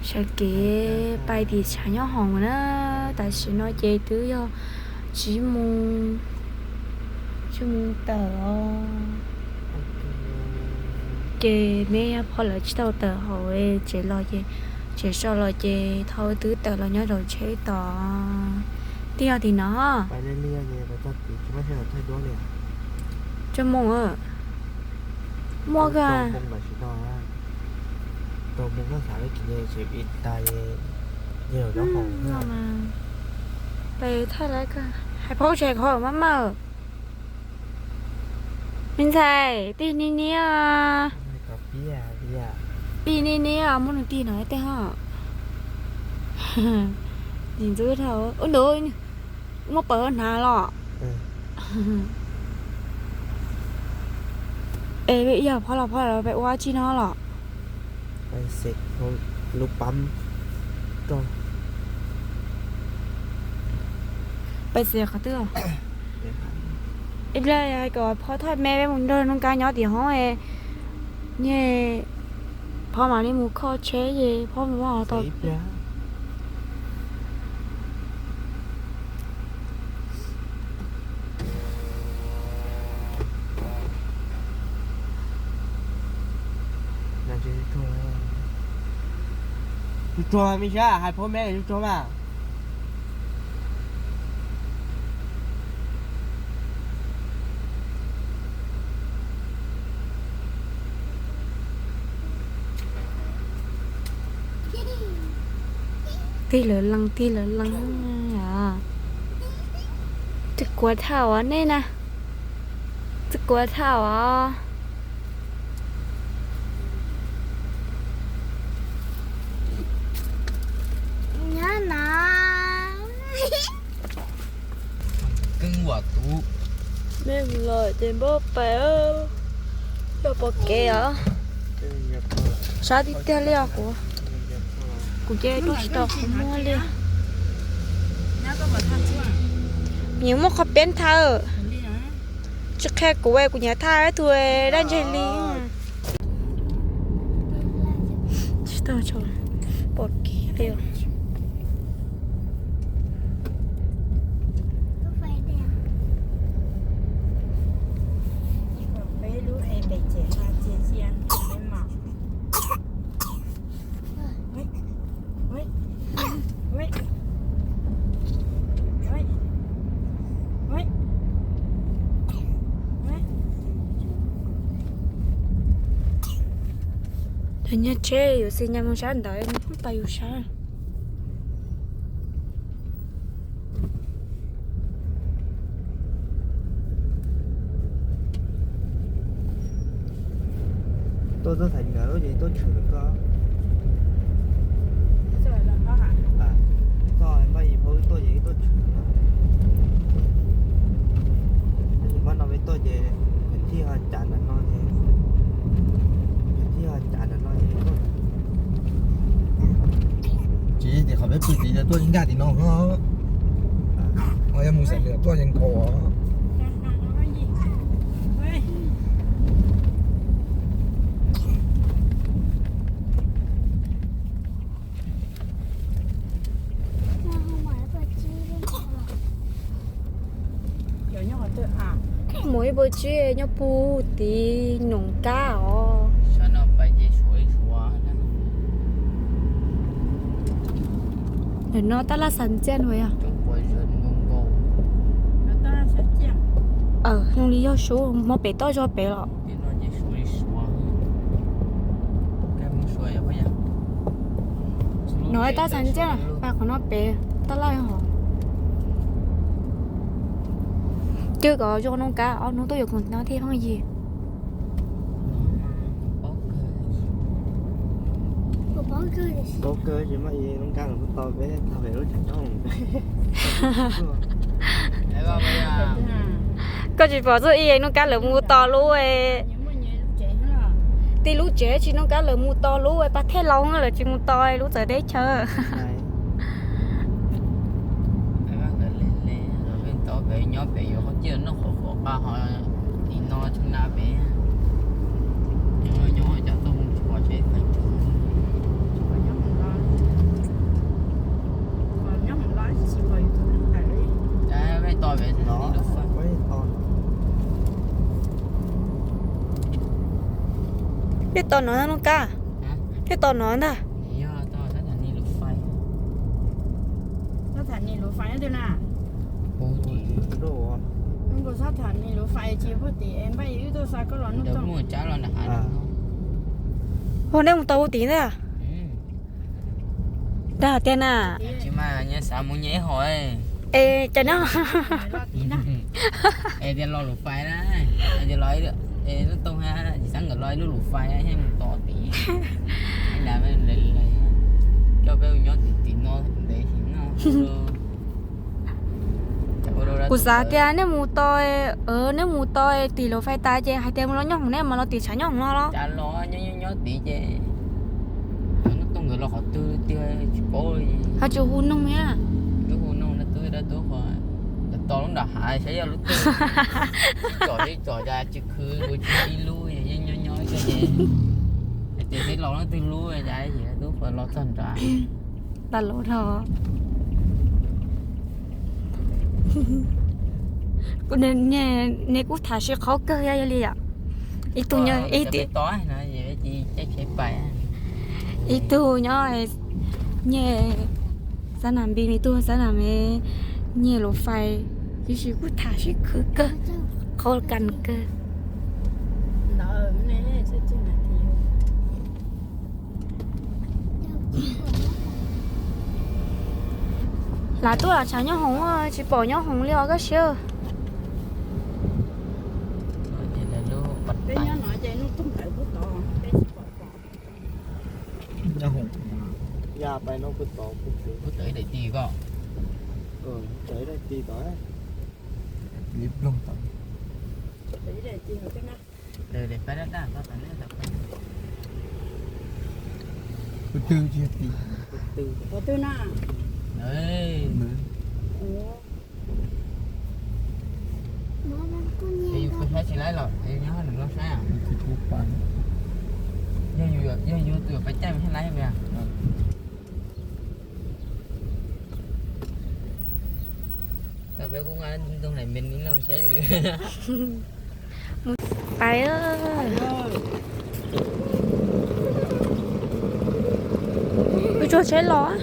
Sawv kev pais tim tshav nyob hoom na, tam sim no ces twb yog tsib moos, tsib moos tawm os. Ces neb yog phob lawv tsis tau tawm hauv tsev los ces, tsev so los ces thaum twb tawm los nyob rau tsheb tos. Twb yog tim no. Tsib moos muaj ka. Peb thaij lawv ko, hais phob tshais qhov maj maj. Me ntxhais, tig niaj niaj, tig niaj niaj, muab nws tig no tej ho. Ntxub dhau ub ntawd, muab pawg hnav los. Es yog phob los phob los peb ua tsi no los. Pais xav qhov twg? Ib pliag hais kom phob thaj me peb mus nrog Nuj Kab nyob tim hoob, nyias phob mam li mus kho tsheb ces phob mus ua tau. Tsuag tsuag me sab, hais phob me tsuag tsuag mas. Tig lawv lees, tig lawv lees. Tsis kuav tham os nej na, tsis kuav tham os. Nyob no. Keeb vam tus. Mej mus los ces npaj pais, coj pom kev os. Sab tiag tiag li os kuv. Kuv ces tuaj tsis tau qhov muag li. Nyias muaj qhov peb thaj. Tsis qhia kuv, kuv nyiam thaj ib tug dab ntseg li. Tsis tau pom kev li. Cov nyuag tsheb yuav xis nyas mus sab ntawd mus pais yus sab. Tuaj txog thaim nkawd ces tuaj tshwm ko. Txog npaj yim phav wb tuaj ces wb tuaj tshwm ko. Pab no peb tuaj ces peb thiaj ho cav ntawm no ces, peb thiaj ho cav ntawm no ces tuaj. Tsis ces qhov peb pw tid tuaj nkag tim no. Ho yog mus xeem nws tuaj yeej nkaus os. Mus ib puas tsib nyob puag tim Noov Kab os. Ntawm no tab laj xav ntxiaj no yog. Zoo li yog Suav, hmo pem toj zog pem los. No tab xav ntxiaj, pas qhov no pem tab laj hov. Cwj kom zoo Noov Kab, ob hnub tuaj yuav koom no thiaj pheej yig. Paub kawg tsis muaj ib Noov Kab lawv mus tos peb tag pem lub tsev tsob. Koj tsis pom txuj ib Noov Kab lawv mus tos lub, tij lub tsev tsis Noov Kab lawv mus tos lub pas thej laus lawv tsis mus tos lub txawv teb chaws. Nyob pem yuav qhov ciaj noj qhov qhov qa ho tim no tshee na pem. Nyob cov tuaj mus tsis pom tsev. Tos no ntag Nuj Kab, thiaj tos no ntag. Ho nej mus tos puag tim ntag. Dag tiag na. Xav mus nyiam ib hom. Es cas no. Es tias los lus fais na, tias los, es lub tooj ha, tsis xav nkawd los ib lub lus fais thiab mus tos tim. Coj peb ua nyob tim tim no ntev heev no. Kuv xav tias nej mus tos, nej mus tos tim lus fais tas ces hais tias mus los nyob hoom, nej mas los tim tshav nyob hoom no los. Cas los nyob nyob nyob tid ces lub tooj nkawd los qhov twg tiag tsis paub li. Ho tsis hu noog thiab. Twb hu noog no twb dab tub qhov, tos lub nram hav saib yog lub twg. Tsom li tsom cas tsis khwv kuv tsis ib lub, yeej nyob nyob ib co ces hais tias seb los leej twg lub cas tsis tub qhov los txog nrad. Tas los dhau. Nej kuj tham sib qhov kawg yog li yom. Ib tug nyob, ib tug nyob nyiaj xab nam npi, nws tug xab nam nyiaj lus fais, tiam sis kuj tham sib khwv kawg, qhov kas kawg. Lam tuaj lam tshav nyob hoom, tsis pom nyob hoom li os koj siab. Nyob hoom, ya pais no kuj tod, kuj tod ib daim ti ko, tod ib daim ti tod, ib ploog tod. Qhov twg tsis yog tim, qhov twg na? Yus saib tsis laib los nyob nws los saib. Yog yus tus yuav pais caij thiaj laib. Peb kuj nqa ntoo lam me me no saib. Mus pais. Kuv tsuag tsheb los.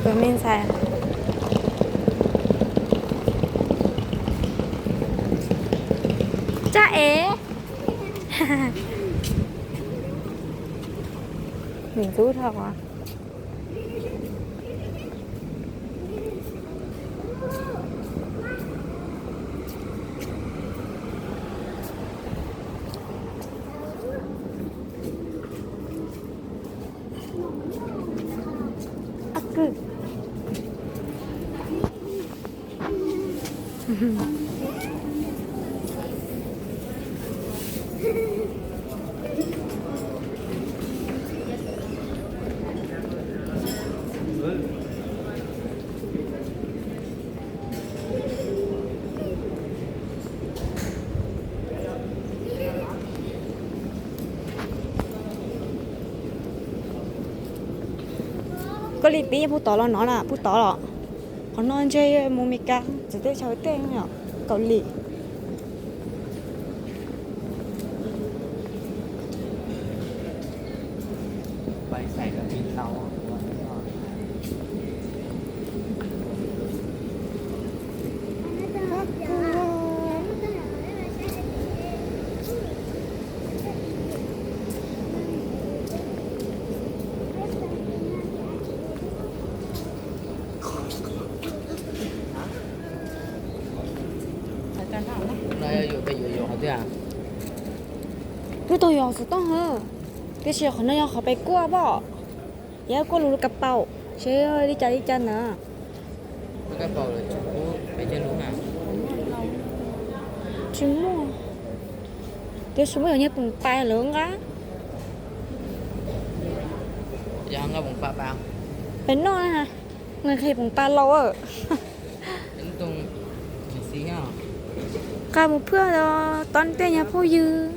Tus me ntxhais tsab ev. Ntxub dhau. Koj li pib puag tod los no na, puag tod los? Qhov no ntshe mus Mes Kas txawv teb chaws tej, Kaus Lim. Lub tug yog xov tooj hwb, tiam sis qhov no yog qhov pes kuaj pom, yog kuaj lub kav paum, seb li cas li cas na. Tsis muaj, tiam sis muaj yog nyiag poom pas lawm nqa. Pem no, nqa poom pas laus. Nqa mus phaj tob tej nyuag phooj ywg.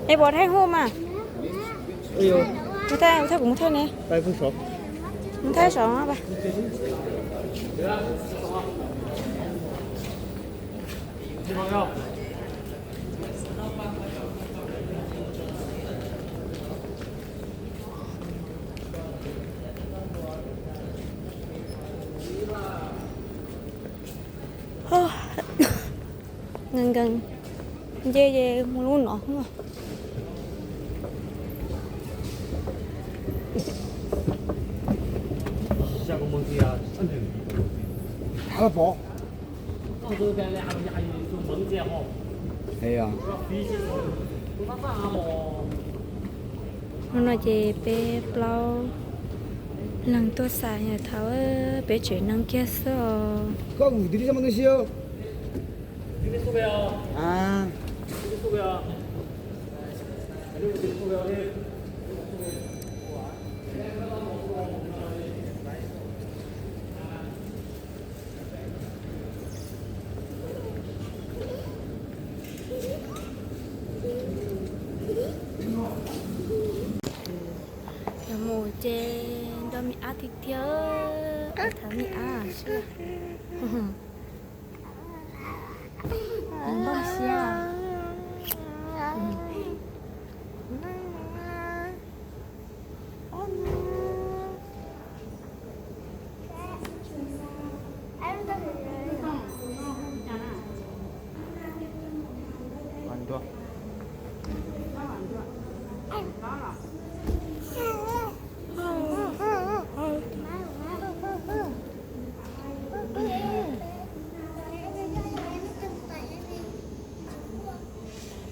Es puas thaij hub mas? Mus thaij, kuv mus thaij ne. Mus thaij saum. Nkees nkees nce ces mus lub no. Hnub no ces peb plaub leeg tuaj xam yam thaum peb tsev neeg kiag xwb os. Yuav mus ces nrog me ab tiag tiag, thov me ab sib npaj siab.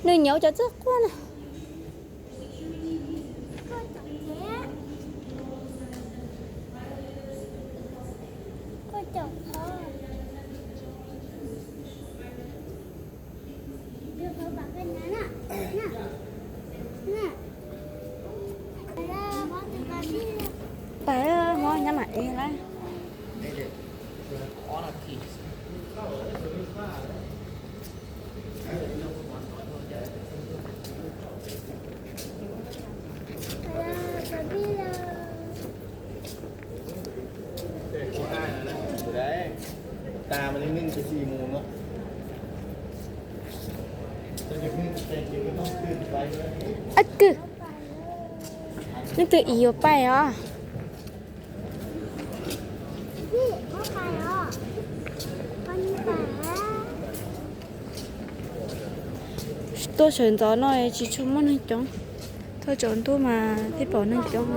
Nws nyob cov txoj quaj na. Pais, mob nyab mam ev lawm. Ab kwg, leej twg ib yuav pais os? Tuaj sawv ntxov no tsis tshua muaj neeg coob, tuaj tsaus ntuj mas thiaj pom neeg coob.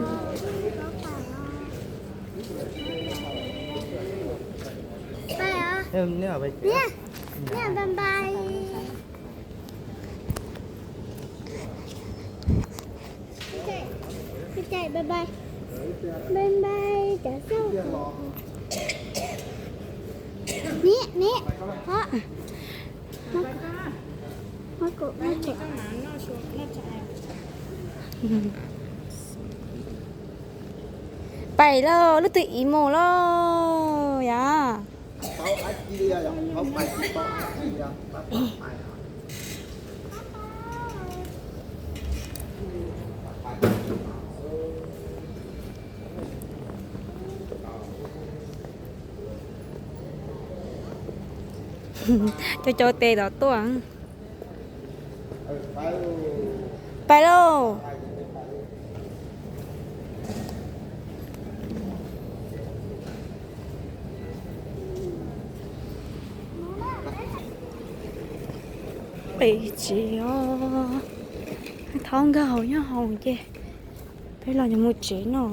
Pais lauj, leej twg ib mus lauj yom? Cov cov tes tom tuaj. Pais lauj. Pem tsev os. Thaub nkag hauv nyob hauv ces peb los yuav mus tsev no.